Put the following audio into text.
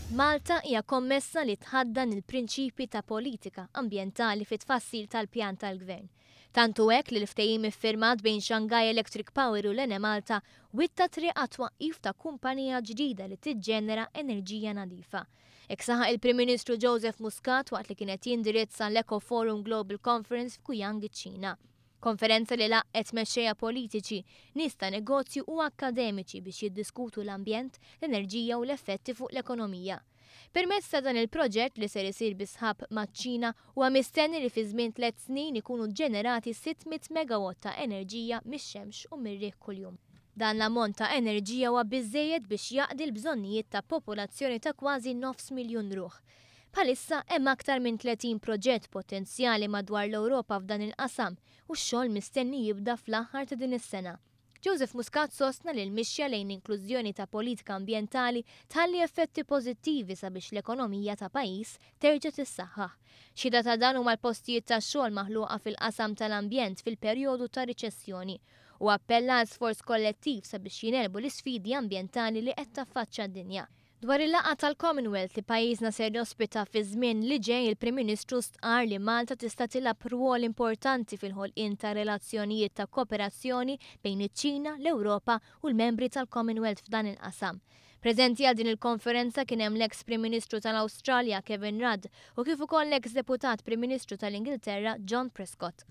Malta hija kommessa li tħaddan il-prinċipji ta' politika ambjentali fit-tfassil tal-pjan tal-Gvern. Tant hu hekk li l-ftehim iffirmat bejn Shanghai Electric Power u l-Enemalta witta triq għat-twaqqif ta' kumpanija ġdida li tiġġenera enerġija nadifa. Hekk saħaq il-Prim Ministru Joseph Muscat waqt li kien qed jindirizza l-Eco Forum Global Conference f'Guiyang iċ-Ċina. Konferenza li laqqgħet mexxejja politiċi, nies ta' negozju u akkademiċi biex jiddiskutu l-ambjent, l-enerġija u l-effetti fuq l-ekonomija. Permezz ta' dan il-proġett li ser isir bi sħab maċ-Ċina huwa mistenni li fi żmien tlett snin ikunu ġġenerati 600 megawatt ta' enerġija mix-xemx u mir-riħ kuljum. Dan l-ammont ta' enerġija huwa biżżejjed biex jaqdi l-bżonnijiet ta' popolazzjoni ta' kważi nofs miljun ruħ. Bħalissa hemm aktar minn 30 proġett potenzjali madwar l-Ewropa f'dan il-qasam u x-xogħol mistenni jibda fl-aħħar ta' din is-sena. Joseph Muscat sostna li l-mixja lejn l-inklużjoni ta' politika ambjentali tħalli effetti pożittivi sabiex l-ekonomija ta' pajjiż terġa' tissaħħaħ. Xhieda ta' dan huma l-postijiet tax-xogħol maħluqa fil-qasam tal-ambjent fil-perjodu ta' riċessjoni. Hu appella għal sforz kollettiv sabiex jingħelbu l-isfidi ambjentali li qed taffaċċa d-dinja. Dwar il-laqgħa tal-Commonwealth li pajjiżna ser jospita fiż-żmien li ġej, il-Prim Ministru stqarr li Malta tista' tilgħab rwol importanti fil-ħolqien ta' relazzjonijiet ta' kooperazzjoni bejn iċ-Ċina, l-Ewropa u l-membri tal-Commonwealth f'dan il-qasam. Preżenti għal din il-konferenza kien hemm l-eks Prim Ministru tal-Awstralja Kevin Rudd u kif ukoll l-eks Deputat Prim Ministru tal-Ingilterra John Prescott.